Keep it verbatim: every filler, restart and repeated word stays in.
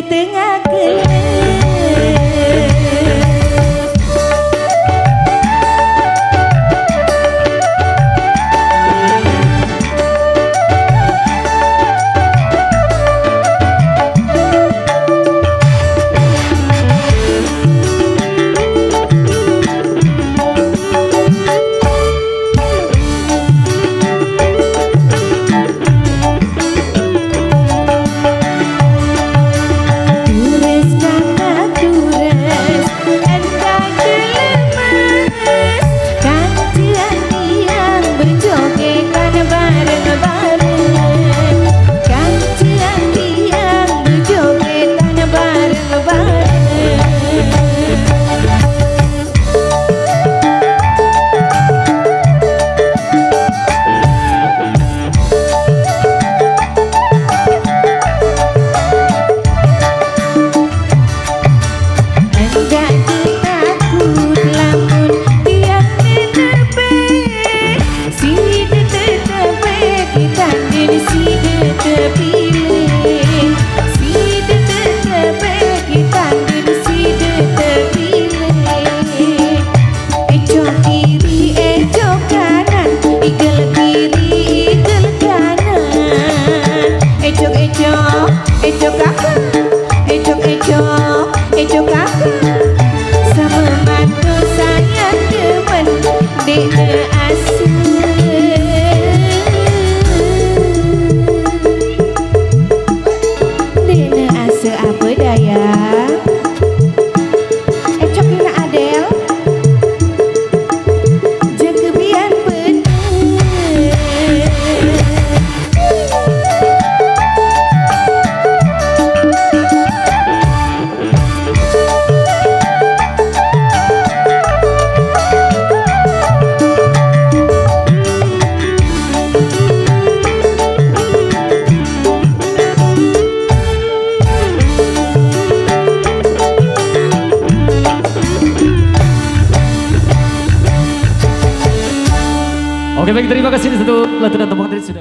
Tengah gelap. Tures kata tures, endah gelemes, kancil tiang berjogetan bareng-bareng, kancil tiang berjogetan bareng-bareng. Enggak ditakut lamun tiang nenepe, side tetep bae ditandin side tepilih, side tetep bae ditandin side tepilih. Ejok kiri, ejok kanan, igel kiri, igel kanan. Ejok, ejok, ejok kanan, ejok, ejok, ejok kanan. Sama mantu sayang demen, dene ase. Dene ase apa daya? Ecok Ina Adel. Jaga bian bener. Oke, baik, terima kasih satu laturan tepuk tangan sudah.